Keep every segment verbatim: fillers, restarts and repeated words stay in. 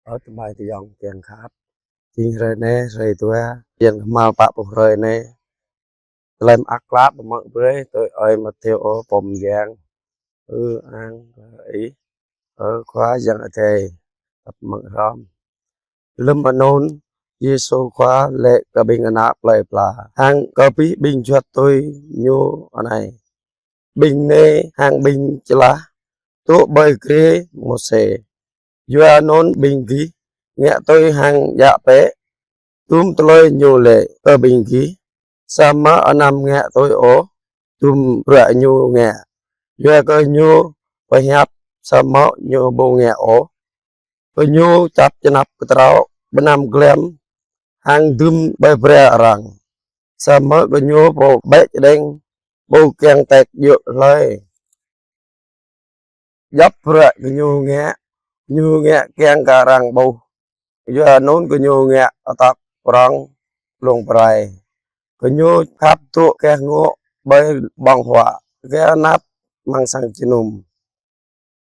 Ơ tơmai tơyŏng kiăng khăp. Jing hrơi anai, hrơi dua, bơyan kơhma̱l pă pluh hrơi anai. Tơlơi mơak klă pơmơ̆ brơi tui ơi Mattheo pô mơyang. Ư ang kơ Ih, ơ Khua Yang Adai, tap mơ̆ng hrŏm. Lơ̆m anŭn, Yêsu Khua laĭ kơ ƀing ană plơi pla hăng kơ abih ƀing juăt tui Ñu anai: Ƀing anai hăng ƀing čơlah dŏ ƀơi grê Môsê. Yua anŭn ƀing gih ngă tui hăng djă̱ bĕ dŭm tơlơi ñu laĭ kơ ƀing gih. Samơ̆ anăm ngă tui ôh dŭm bruă ñu ngă. Yua kơ ñu pơhiăp samơ̆ ñu ƀu ngă ôh. Gơñu čăp čơnăp kơtraŏ, bơnăm glăm hăng dưm ƀơi bra arăng. Samơ̆ gơñu pô bĕ čơđeng ƀu kiăng tĕk djơ̆ hlơi. Djŏp bruă gơñu ngă, ñu ngă kiăng kơ arăng ƀuh. Yua anŭn gơñu ngă atăk prŏng lông prai. Gơñu khăp dŏ keh ngŏ ƀơi ƀơ̆ng huă, kơ anăp amăng sang jơnum.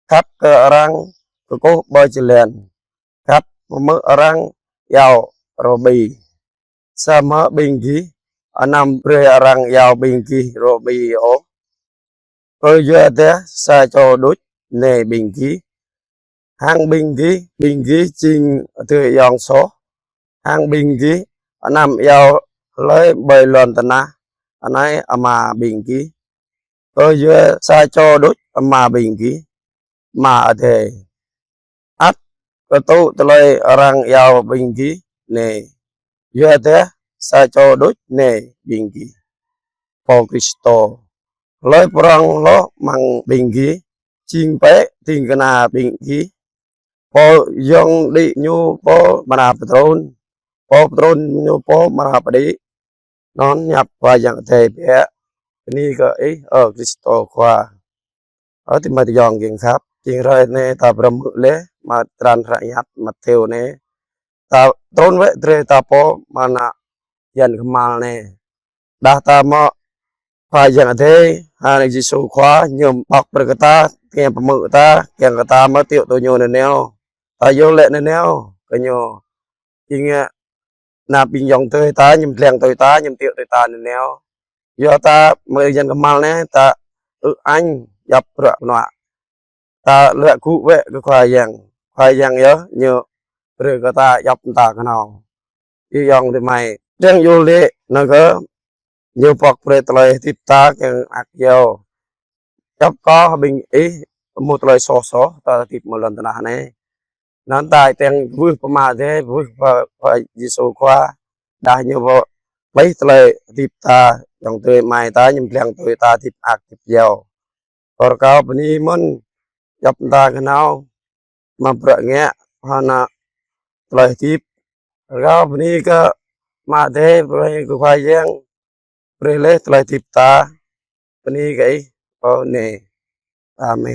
Khăp kơ arăng kơkuh ƀơi jơlan, khăp pơmơ̆ arăng iâu Rabbi. Samơ̆ ƀing gih, anăm brơi arăng iâu ƀing gih Rabbi ôh. Kơyua dah sa čô đôč nai ƀing gih, hăng ƀing gih, ƀing gih jing adơi ayŏng soh, hăng ƀing gih anăm iâu hlơi ƀơi lŏn tơnah anai Ama ƀing gih. Kơyua sa čô đôč Ama ƀing gih, Ama Adai. Ăt kơtŭ tơlơi arăng iâu ƀing gih nai, yua dah sa čô đôč nai ƀing gih, pô Kristô. Hlơi prŏng hloh amăng ƀing gih, jing bĕ ding kơna ƀing gih. Pô yŏng đĭ ñu pô amra pơtrŭn, pô pơtrŭn ñu pô amra pơđĭ. Anŭn hiăp Khua Yang Adai biă. Bơni kơ Ih, ơ Kristô Khua. Ơ tơmai tơyŏng kiăng khăp, jing hrơi anai ta pơrơmư̆ laih mơ̆ng tơdron hră hiăp Mattheo anai. Ta trŭn wơ̆t drơi ta pô mơ̆ng ană bơyan kơhma̱l anai. Đah ta mơ̆ Khua Yang Adai, hăng Yêsu Khua ñu pŏk brơi kơ ta, kiăng pơmơ̆ ta, kiăng kơ ta mơ̆ tiŏ tui ñu nanao. Ta yua laĭ nanao kơ ñu. Jing ngă ană ƀing yŏng tui ta, ñu pơblang tui ta, ñu tiŏ tui ta nanao. Yua ta mơ̆ng bơyan kơhma̱l anai, ta ư añ djŏp bruă kơnuă. Ta luă gŭ wơ̆t kơ Khua Yang. Khua Yang yơh ñu brơi kơ ta djŏp mơta kơnơ̆ng. Ih yŏng tơmai, kiăng yua laĭ anŭn kơ ñu pŏk brơi tơlơi hơdip ta kiăng ak yua. Djŏp kơ ƀing ih mơ̆ tơlơi soh soh ta hơdip mơ̆ng lŏn tơnah anai. Anŭn ta kiăng wơ̆t pơmă dêh, wơ̆t pơ, pơ Yêsu Khua. Đah ñu pô plih tơlơi hơdip ta, yŏng tơmai ta, ñu pơblang tui ta hơdip ak hơdip yua. Rơkâo bơni mơ̆n, djŏp mơta kơnơ̆ng, mă bruă ngă, hơnă tơlơi hơdip. Rơkâo bơni kơ mă dêh, bơni kơ Khua Yang, brơi laih tơlơi hơdip ta, bơni kơ Ih, ơ nai. Amen.